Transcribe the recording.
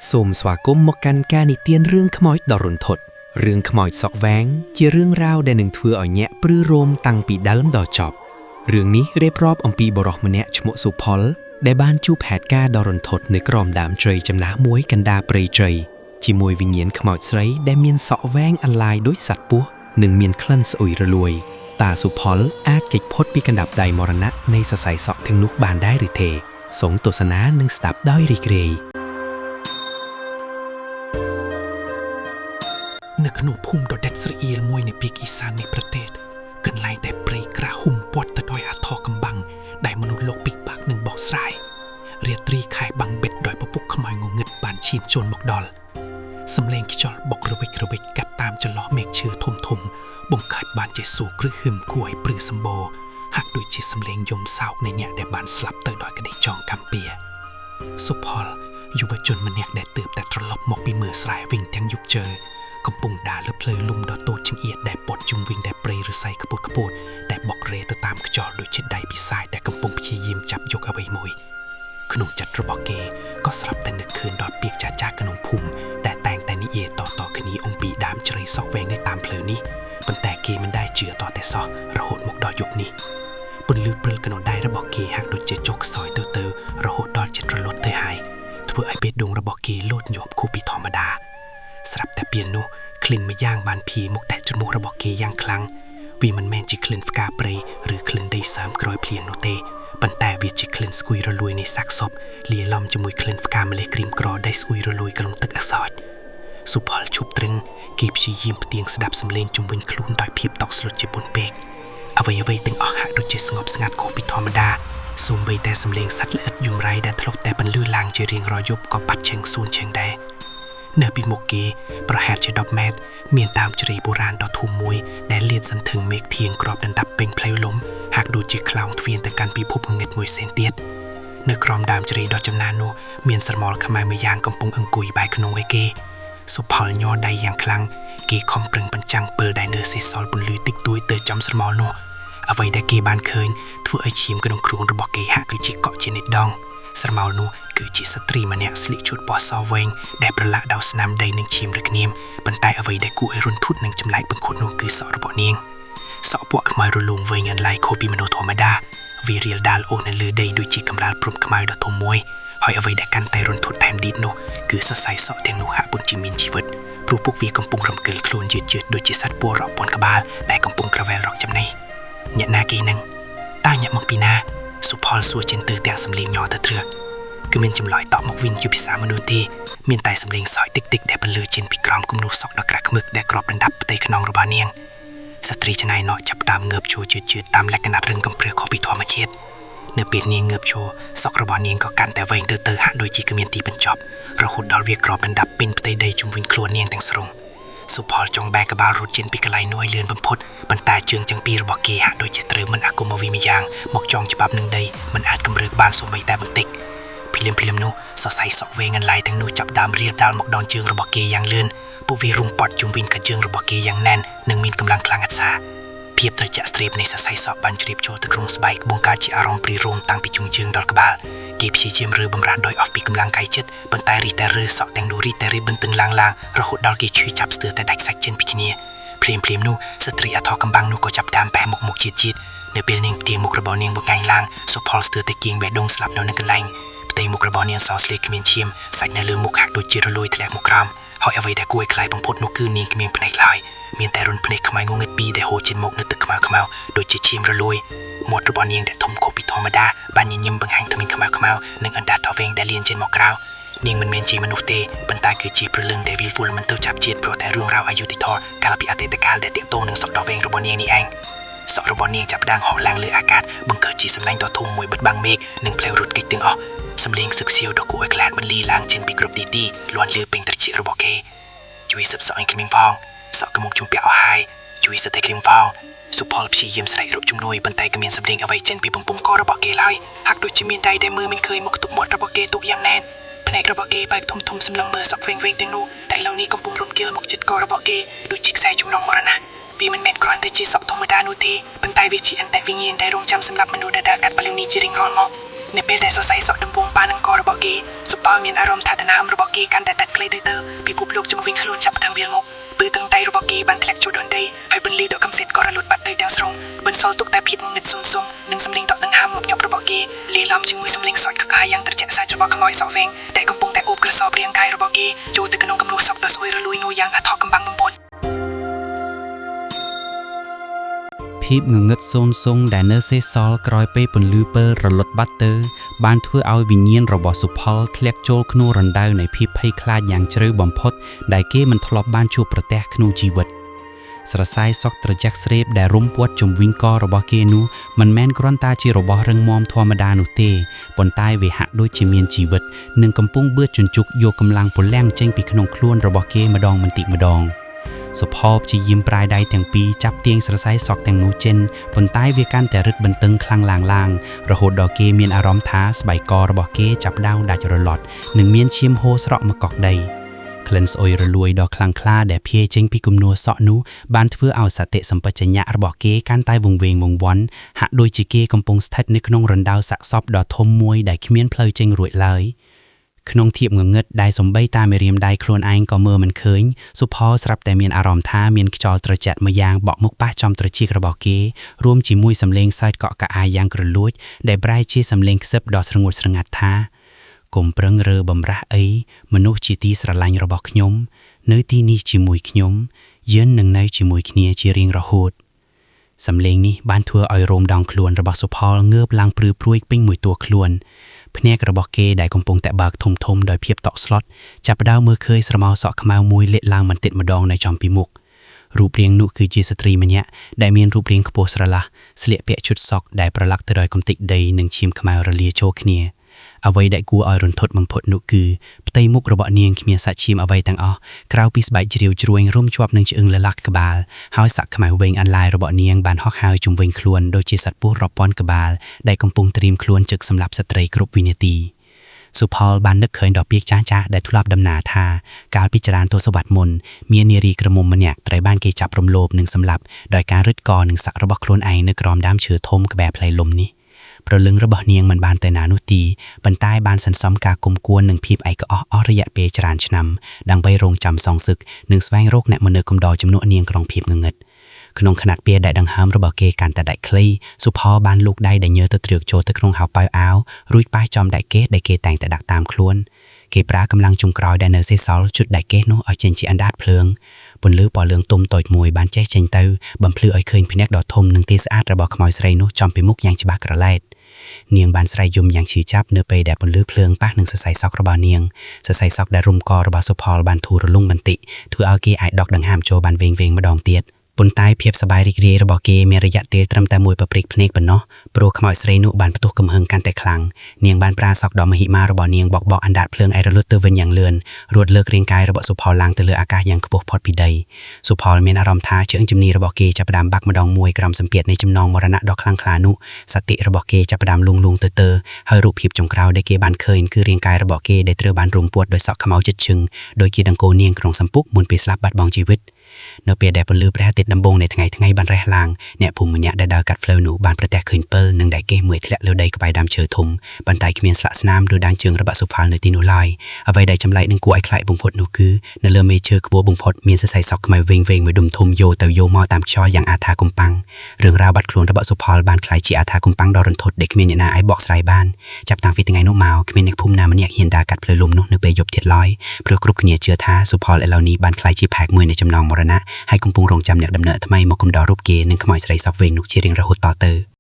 សូមស្វាគមន៍មកកាន់ការនិទានរឿងខ្មោចដ៏រន្ធត់រឿងខ្មោចសក់វែងជារឿងរ៉ាវដែលនឹងធ្វើឲ្យញាក់ព្រឺរោមតាំងពីដើមដល់ចប់រឿងនេះរៀបរាប់អំពីបុរសម្នាក់ឈ្មោះសុផលដែលបានជួបហេតុការណ៍ដ៏រន្ធត់នៅក្រោមដើមជ្រៃចំណាស់មួយកណ្ដាលព្រៃជ្រៃជាមួយវិញ្ញាណខ្មោចស្រីដែលមានសក់វែងអន្លាយដូចសត្វពស់និងមានក្លិនស្អុយរលួយតាសុផលអាចគេចផុតពីកណ្ដាប់ដៃមរណៈនៃសរសៃសក់ទាំងនោះបានដែរឬទេសូមទស្សនានិងស្ដាប់ដោយរីករាយ នៅក្នុងភូមិដ៏ដិតស្រអៀលមួយនៃភាគឦសាននៃប្រទេសកន្លែងដែលព្រៃក្រាស់ហ៊ុមព័ទ្ធទៅដោយអធរកំបាំងដែលមនុស្សលោកពិបាកនឹងបោះស្រាយរាត្រីខែបាំងបិទដោយពពុះខ្មៅងងឹតបានឈានចូលមកដល់សំឡេងខ្យល់បុករវិចរវិចកាត់តាមចន្លោះមេឃឈើធំធំបង្កើតបានជាសូរគ្រឹះហឹមគួរឲ្យព្រឺសម្បូរហាក់ដូចជាសំឡេងយំសោកនៃអ្នកដែលបានស្លាប់ទៅដោយក្តីចងកម្មពៀ សុផលយុវជនម្នាក់ដែលទើបតែត្រឡប់មកពីមើលស្រែវិញទាំងយប់ជើកំពុងដើរលើផ្លូវលំដ៏តូចចង្អៀតដែលព័ទ្ធជុំវិញដោយព្រៃឫស្សីខ្ពស់ខ្ពស់ដែលបុករេទៅតាមខ្យល់ដូចជាដៃពិសាចដែលកំពុងព្យាយាមចាប់យកអ្វីមួយក្នុងចិត្តរបស់គេក៏ស្រាប់តែនឹកឃើញដល់ពាក្យចាស់ៗក្នុងភូមិដែលតែងតែនិយាយតៗគ្នាអំពីដើមជ្រៃសក់វែងនៅតាមផ្លូវនេះប៉ុន្តែគេមិនដែលជឿតតែសោះរហូតមកដល់យប់នេះ ពន្លឺព្រិលក្នុងដៃរបស់គេហាក់ដូចជាចុះខ្សោយទៅទៅរហូតដល់ចិត្តរលត់ទៅហើយធ្វើឲ្យបេះដូងរបស់គេលោតញាប់ខុសពីធម្មតាស្រាប់តែពេលនោះក្លិនម្យ៉ាងបានភីមកតែច្រមុះរបស់គេយ៉ាងខ្លាំងវាមិនមែនជាក្លិនផ្កាព្រៃឬក្លិនដីសើមក្រោយភ្លៀងនោះទេប៉ុន្តែវាជាក្លិនស្គួយរលួយនៃសាកសពលាយឡំជាមួយក្លិនផ្កាម្លិះក្រៀមក្រដែលស្អួយរលួយក្នុងទឹកអសោចសុផលឈប់ទ្រឹងគេព្យាយាមផ្ទៀងស្ដាប់សំឡេងជុំវិញខ្លួនដោយភាពតក់ស្លុតជាពន់ពេក អ្វីអ្វីទាំងអស់ហាក់ដូចជាស្ងប់ស្ងាត់ខុសពីធម្មតាសូម្បីតែសំឡេងសត្វល្អិតយំរៃដែលធ្លាប់តែបន្លឺឡើងជារៀងរាល់យប់ក៏បាត់ជើងសួនជើងដែរនៅពីមុខគេប្រហែលជា10ម៉ែត្រមានដើមជ្រៃបុរាណដ៏ធំមួយដែលលាតសន្ធឹងមេឃធៀងក្របដណ្ដប់ពេញផ្លូវលំហាក់ដូចជាខ្លោងទ្វារទៅកាន់ពិភពងងឹតមួយផ្សេងទៀតនៅក្រោមដើមជ្រៃដ៏ចំណាននោះមានស្រមោលខ្មៅមួយយ៉ាងកំពុងអង្គុយបែរក្នុងឯគេសុផលញ័រដៃយ៉ាងខ្លាំងគេខំប្រឹងបញ្ចាំងពិលដែលនៅសេសសល់ពន្លឺតិចតួចទៅចំស្រមោលនោះ អ្វីដែលគេបានឃើញធ្វើឲ្យឈាមក្នុងខ្លួនរបស់គេហាក់ដូចជាកក់ជានិច្ចដងស្រមោលនោះគឺជាស្ត្រីម្នាក់ស្លៀកឈុតពណ៌សវែងដែលប្រឡាក់ដោយស្នាមដីនិងឈាមឬគ្នាមប៉ុន្តែអ្វីដែលគួរឲ្យរន្ធត់និងចម្លែកបង្ខូចនោះគឺសក់របស់នាងសក់ពណ៌ខ្មៅរលោងវែងអន្លាយខុសពីមនុស្សធម្មតាវារៀលដាលអូសនៅលើដីដូចជាកម្រាលព្រំខ្មៅដ៏ធំមួយហើយអ្វីដែលកាន់តែរន្ធត់ថែមទៀតនោះគឺសរសៃសក់ទាំងនោះហាក់ពុតជាមានជីវិតព្រោះពួកវាកំពុងរំកិលខ្លួនយឺតៗដូចជាសត្វពស់រាប់ពាន់ក្បាលដែលកំពុងក្រវែលរកចំណី អ្នកណាគេនឹងតើអ្នកមកពីណាសុផលសួរចិនទើទាំងសំឡេងញ័រទៅទ្រើកគឺមានចម្លើយតបមកវិញជាភាសាមនុស្សទេមានតែសំឡេងសើចតិចតិចដែលបន្លឺចេញពីក្រោមគំនូសសក់ដ៏ក្រាស់ខ្មឹកដែលគ្របដណ្ដប់ផ្ទៃក្នុងរបស់នាងស្ត្រីច្នៃណកចាប់ផ្ដើមងើបឈរជឿជឿតាមលក្ខណៈរឹងកំព្រាខុសពីធម្មជាតិនៅពេលនាងងើបឈរសក់របស់នាងក៏កាន់តែវែងទៅទៅហាក់ដូចជាគ្មានទីបញ្ចប់រហូតដល់វាគ្របដណ្ដប់ពេញផ្ទៃដីជុំវិញខ្លួននាងទាំងស្រុង សុផលចង់បែរក្បាលរត់ចេញពីកន្លែងនោះឲ្យលឿនបំផុតប៉ុន្តែជើងទាំងពីររបស់គេហាក់ដូចជាត្រូវមិនអាគមអ្វីម្យ៉ាងមកចងច្បាប់នឹងដីមិនអាចកម្រើកបានសូម្បីតែបន្តិចភ្លាមភ្លាមនោះសរសៃសក់វែងអន្លាយទាំងនោះចាប់ដើមរៀលដាល់មកដងជើងរបស់គេយ៉ាងលឿនពួកវារុំប៉ត់ជុំវិញកជើងរបស់គេយ៉ាងណែននិងមានកម្លាំងខ្លាំងអស្ចារ្យភាពត្រជាក់ស្ទ្រាបនៃសរសៃសក់បានជ្រាបចូលទៅក្នុងស្បែកបង្កើតជាអារម្មណ៍ព្រីរោមតាំងពីជុងជើងដល់ក្បាលគេព្យាយាមរើបំរាស់ដោយអស់ពីកម្លាំងកាយចិត្តប៉ុន្តែរីតែរើសក់ទាំងនោះរីតែរីបន្ទឹងឡើងឡើងរហូតដល់គេឈឺចាប់ស្ទើរតែដាច់សាច់ចេញពីគ្នាភ្លាមភ្លាមនោះស្ត្រីអធរកំបាំងនោះក៏ចាប់ដើមបែរមុខមកជាតិជាតិនៅពេលនាងផ្ទៀងមុខរបស់នាងបង្កាញ់ឡើងសុផលស្ទើរតែគៀងបេះដូងស្លាប់នៅនឹងកន្លែងផ្ទៃមុខរបស់នាងសស្លៀកគ្មានឈាមសាច់នៅលើមុខហាក់ដូចជារលួយធ្លាក់មកក្រោមហើយអ្វីដែលគួរឲ្យខ្លាចបំផុតនោះគឺនាងគ្មានភ្នែកឡើយមានតែរុនភ្នែកខ្មៅងងឹតពីរដែលហូរចេញមកនៅទឹកខ្មៅខ្មៅដូចជាឈាមរលួយមាត់របស់នាងដែលធំខុសពីធម្មតាបានញញឹមបង្ហាញធ្មេញខ្មៅខ្មៅនិងអណ្ដាតដ៏វែងដែលលៀនចេញមកក្រៅនាងមិនមែនជាមនុស្សទេប៉ុន្តែគឺជាព្រលឹងដែលវិលវល់មិនទៅចាប់ជាតិព្រោះតែរឿងរ៉ាវអយុត្តិធម៌កាលពីអតីតកាលដែលទាក់ទងនឹងសក់ដ៏វែងរបស់នាងនេះឯងសក់របស់នាងចាប់ផ្ដើមហក់ឡើងលើអាកាសបង្កើតជាសម្លេងដ៏ធំមួយបិទបាំងមេឃនិងផ្លូវរត់គេចទាំងអស់សម្លេងសឹកសៀវដ៏គួរឲ្យខ្លាចបន្លីឡើងចេញពីគ្រប់ទីទីលាន់លឺពេញត្រចៀករបស់គេជួយសិបសក់ឲ្យគ្មានផងសក់កមុកជំពាក់អស់ហើយជួយសិតឲ្យគ្មានផងសុផលព្យាយាមស្រែករកជំនួយប៉ុន្តែគ្មានសម្លេងអ្វីចេញពីបំពង់ករបស់គេឡើយហាក់ដូចជាមានដៃដែលមើលមិនឃើញមកទប់មាត់របស់គេទុកយ៉ាងណែនភ្នែករបស់គេបែកធំធំសម្លឹងមើលសក់វែងវែងទាំងនោះដែលឥឡូវនេះកំពុងរំកិលមកជិតករបស់គេដូចជាខ្សែចំណងមរណៈវាមិនមែនគ្រាន់តែជាសក់ធម្មតានោះទេប៉ុន្តែវាជាអន្តវិញ្ញាណដែលរងចាំសម្រាប់មនុស្សដែលដើរកាត់ផ្លូវនេះជារៀងរាល់មក នៅពេលដែលសរសៃសក់ដំបូងប៉ះនឹងករបស់គេសុផលមានអារម្មណ៍ថាដណ្ដើមរបស់គេកាន់តែដាច់ខ្លីទៅទៅពិភពលោកជុំវិញខ្លួនចាប់ផ្ដើមវាលមកពើតឹងដៃរបស់គេបានធ្លាក់ចូលដល់ដីហើយពន្លឺដ៏កំសៀតក៏រលត់បាត់ទៅទាំងស្រុងបន្សល់ទុកតែភាពងងឹតស៊ុមស៊ុមនិងសម្លេងដកដង្ហើមងប់ញាប់របស់គេលាយឡំជាមួយសម្លេងសើចកកាយយ៉ាងត្រជាក់សាច់របស់ខ្មោចសក់វែងដែលកំពុងតែអូបក្រសោបរាងកាយរបស់គេចូលទៅក្នុងគំនូសសក់ដ៏ស្អុយរលួយនោះយ៉ាងអាថ៌កំបាំងបំផុត ភាពងងឹតសូន្យសុងដែលនៅសេសសល់ក្រោយពេលពន្លឺពិលរលត់បាត់ទៅបានធ្វើឲ្យវិញ្ញាណរបស់សុផលធ្លាក់ចូលក្នុងរណ្ដៅនៃភាពភ័យខ្លាចយ៉ាងជ្រៅបំផុតដែលគេមិនធ្លាប់បានជួបប្រទះក្នុងជីវិតស្រសៃសក់ត្រចះស្រេបដែលរុំព័ទ្ធជុំវិញករបស់គេនោះមិនមែនគ្រាន់តែជារបស់រឹងមាំធម្មតានោះទេប៉ុន្តែវាហាក់ដូចជាមានជីវិតនិងកំពុងបឿតជញ្ជុកយកកម្លាំងពលំចេញពីក្នុងខ្លួនរបស់គេម្ដងបន្តិចម្ដង សុផលព្យាយាមប្រាយដៃទាំងពីរចាប់ទាញសរសៃសក់ទាំងនោះចេញប៉ុន្តែវាកាន់តែរឹតបន្តឹងខ្លាំងឡើងឡើងរហូតដល់គេមានអារម្មណ៍ថាស្បែកករបស់គេចាប់ដៅដាច់រលត់និងមានឈាមហូរស្រក់មកកក់ដីក្លិនស្អុយរលួយដ៏ខ្លាំងក្លាដែលភាយចេញពីគំនួរសក់នោះបានធ្វើឲ្យសតិសម្បជញ្ញៈរបស់គេកាន់តែវង្វេងវង្វាន់ហាក់ដូចជាគេកំពុងស្ថិតនៅក្នុងរណ្ដៅសាកសពដ៏ធំមួយដែលគ្មានផ្លូវចេញរួចឡើយ ក្នុងធៀបងងឹតដែលសំបីតាមេរៀមដៃខ្លួនឯងក៏មើលមិនឃើញសុផលស្រាប់តែមានអារម្មណ៍ថាមានខ្យល់ត្រជាក់មួយយ៉ាងបក់មកប៉ះចំត្រចៀករបស់គេរួមជាមួយសំឡេងសើចកក់ក្អាយយ៉ាងក្រលួចដែលប្រែជាសំឡេងខ្សឹបដ៏ស្រងួតស្រងាត់ថាកុំប្រឹងរើបំរាស់អីមនុស្សជាទីស្រឡាញ់របស់ខ្ញុំនៅទីនេះជាមួយខ្ញុំយើងនឹងនៅជាមួយគ្នាជារៀងរហូត សំឡេងនេះបានធ្វើឲ្យរោមដងខ្លួនរបស់សុផលងើបឡើងព្រឺព្រួយពេញមួយតួខ្លួនភ្នែករបស់គេដែលកំពុងតែបើកធំធំដោយភាពតក់ស្លុតចាប់ផ្ដើមមើលឃើញស្រមោលសក់ខ្មៅមួយលេចឡើងបន្តិចម្ដងនៅចំពីមុខរូបរាងនោះគឺជាស្ត្រីម្នាក់ដែលមានរូបរាងខ្ពស់ស្រឡះស្លៀកពាក់ឈុតសក់ដែលប្រឡាក់ទៅដោយកំទេចដីនិងឈាមខ្មៅរលាចូលគ្នាអ្វីដែលគួរឲ្យរន្ធត់បំផុតនោះគឺផ្ទៃមុខរបស់នាងគ្មានសាច់ឈាមអ្វីទាំងអស់ក្រៅពីស្បែកជ្រាវជ្រួញរុំជាប់នឹងឆ្អឹងលលាក់ក្បាលហើយសាក់ខ្មៅវែងអន្លាយរបស់នាងបានហោះហើរជុំវិញខ្លួនដូចជាសត្វពស់រាប់ពាន់ក្បាលដែលកំពុងត្រៀមខ្លួនជឹកសម្លាប់ស្ត្រីគ្រប់វិនាទីសុផលបាននឹកឃើញដល់ពាក្យចាស់ៗដែលធ្លាប់ដំណាថាកាលពីច្រើនទសវត្សរ៍មុនមាននារីក្រមុំម្នាក់ត្រូវបានគេចាប់រំលោភនិងសម្លាប់ដោយការរឹតកនិងសាក់របស់ខ្លួនឯងនៅក្រោមដើមឈើធំក្បែរផ្លែលំនេះប្រលឹងរបស់នាងមិនបានទៅណានោះទីប៉ុន្តែបានសន្សំការគុំគួននិងភាពឯកអស់អស់រយៈពេលច្រើនឆ្នាំដើម្បីរងចាំសងសឹកនិងស្វែងរកអ្នកមនោកំដរជំនួសនាងក្នុងភាពងងឹតក្នុងខណៈពេលដែលដង្ហើមរបស់គេកាន់តែដាច់ខ្លីសុផលបានលូកដៃដែលញើទៅត្រៀកចូលទៅក្នុងហៅប៉ៅអាវរួចប៉ះចំដៃគេដែលគេតែងតែដាក់តាមខ្លួនគេប្រើកម្លាំងចុងក្រោយដែលនៅសេសសល់ជុតដៃគេនោះឲ្យចេញជាអណ្ដាតភ្លើងពន្លឺពណ៌លឿងទុំតូចមួយបានចេះចេញទៅបំភ្លឺឲ្យឃើញភ្នែកដ៏ធំនិងទេស្អាតរបស់ខ្មោចស្រីនោះចំពីមុខយ៉ាងច្បាស់ក្រឡែតនាងបានស្រែកយំយ៉ាងឈឺចាប់នៅពេលដែលពន្លឺភ្លើងប៉ះនឹងសរសៃសក់របស់នាងសរសៃសក់ដែលរុំករបស់សុផលបានធូររលុងបន្តិចធ្វើឲ្យគេអាចដកដង្ហើមចូលបានវែងៗម្ដងទៀតប៉ុន្តែភាពសប្បាយរីករាយរបស់គេមានរយៈពេលត្រឹមតែមួយប្រព្រឹត្តភ្នែកប៉ុណ្ណោះព្រោះខ្មោចស្រីនោះបានផ្ទុះកំហឹងកាន់តែខ្លាំងនាងបានប្រើសក់ដ៏មហិមារបស់នាងបកបកអណ្ដាតភ្លើងឲ្យរលត់ទៅវិញយ៉ាងលឿនរួចលើករាងកាយរបស់សុផលឡើងទៅលើអាកាសយ៉ាងខ្ពស់ផុតពីដីសុផលមានអារម្មណ៍ថាជើងជំនីរបស់គេចាប់ផ្ដើមបាក់ម្ដងមួយក្រោមសម្ពាធនៃចំណងមរណៈដ៏ខ្លាំងក្លានោះសតិរបស់គេចាប់ផ្ដើមលួងលួងទៅទៅហើយរូបភាពចុងក្រោយដែលគេបានឃើញគឺរាងកាយរបស់គេដែលត្រូវបានរុំព័ទ្ធដោយសក់ខ្មៅជិតឈឹងដោយជាដង្កូវនាងក្នុងសម្ពុកមុនពេលស្លាប់បាត់បង់ជីវិតនៅពេលដែលពន្លឺព្រះអាទិត្យដំបូងនៃថ្ងៃថ្ងៃបានរះឡើងអ្នកភូមិម្នាក់ដែលដើរកាត់ផ្លូវនោះបានប្រទះឃើញពិលនិងដែកកេះមួយធ្លាក់លើដីក្បែរដើមឈើធំប៉ុន្តែគ្មានស្លាកស្នាមឬដាងជើងរបស់សុផលនៅទីនោះឡើយអ្វីដែលចម្លែកនិងគួរឲ្យខ្លាចបំផុតនោះគឺនៅលើមេឈើខ្ពស់បំផុតមានសរសៃសក់ខ្មៅវែងៗមួយដុំធំយោទៅយោមកតាមខ្យល់យ៉ាងអាថាកំបាំងរឿងរ៉ាវបាត់ខ្លួនរបស់សុផលបានក្លាយជាអាថាកំបាំងដ៏រន្ធត់ដែលគ្មានអ្នកណាអាចបកស្រាយបានចាប់តាំងពីថ្ងៃនោះមកគ្មានអ្នកភូមិណាម្នាក់ហ៊ានដើរកាត់ផ្លូវលំនោះនៅពេលយប់ទៀតឡើយព្រោះគ្រប់គ្នាជឿថាសុផលឥឡូវនេះបានក្លាយជាផែកមួយនៃចំណងមរណៈហើយកំពុងរងចាំអ្នកដំណើរថ្មីមកកំដររូបគេនិងខ្មោចស្រីសក់វែងនោះជារៀងរហូតតទៅ